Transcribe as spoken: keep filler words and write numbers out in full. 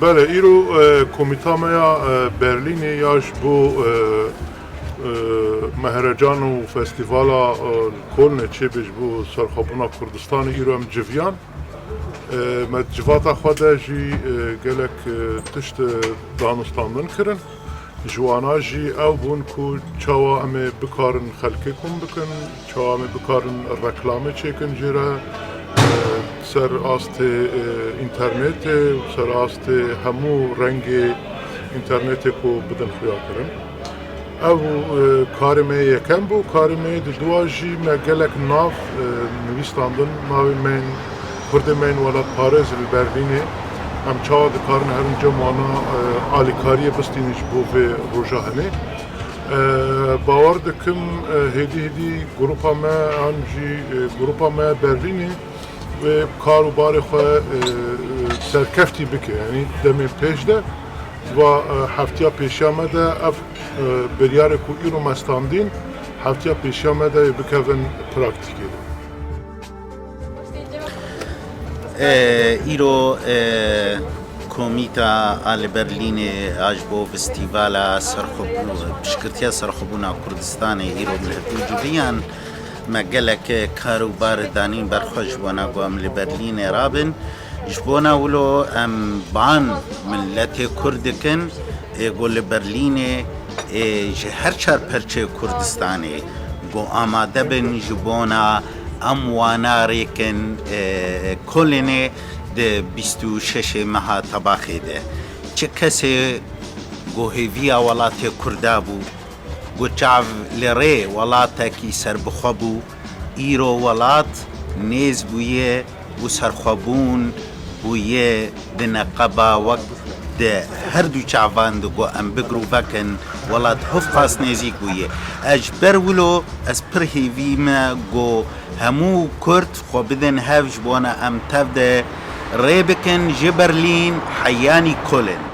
Belê, îro e, komîta me ya e, Berlînê ya ji bo e, e, mehrecan û festîvala e, Kolnê çêbê ji bo serxwebûna Kurdistanê îro em civiyan. E, me di civata xwe de jî e, gelek e, tişt e, danûstandin kirin. Ji wana jî ew bûn ku çawa em ê bikarin xelkê kom bikin, çawa em ê bikarin reklamê çêkin jê re, e, ser astê e, înternetê û ser astê hemû rengê înternetê ku bidin xuyakirin. Ev e, karê me yê yekem bû, karê me yê diduwa jî me gelek nav e, nivîstandin, navê me yên Kurdê me yên welatparêz li Berlînê. Em çawa dikarin herin cem wana e, alîkariyê bistînin ji bo vê roja hinê. E, Bawer dikim e, hêdî hêdî grupa me an jî e, grupa me Berlînê wê kar û barê xwe e, e, serkeftî bike. Yanî demên pêş de va e, heftiya pêşiya me de ev e, biryarê ku îro me standîn, heftiya pêşiya me de ê bikevin praktîkê. E, îro e, komîta a li Berlînê a ji bo festîvala serxwebûn, piştgirtiya serxwebûna Kurdistanê îro bi hevdû civiyan me gelek kar û bar danîn berxwe ji bona ku em li Berlînê rabin. Ji bona wilo em ban miletê Kurd dikin ê ku li Berlînê ê ji her çar perçeyê Kurdistanê ku amade bin ji bona em wana rêkin e, Kolnê di bîst û şeşê meha Tebaxê de. Çi kesê ku hêviya welatê Kurda bû, ku çav li rê welatekî serbixwe bû, îro welat nêz bûye û serxwebûn bûye di neqeba wek di her du çavan de ku em bigir û vekin, welat hov qas nêzîk bûye. Ez ji ber wilo ez pir hêvî me ku hemû Kurd xwe bidin hev ji bona em tev de rê bikin ji Berlîn heyanî Kolin.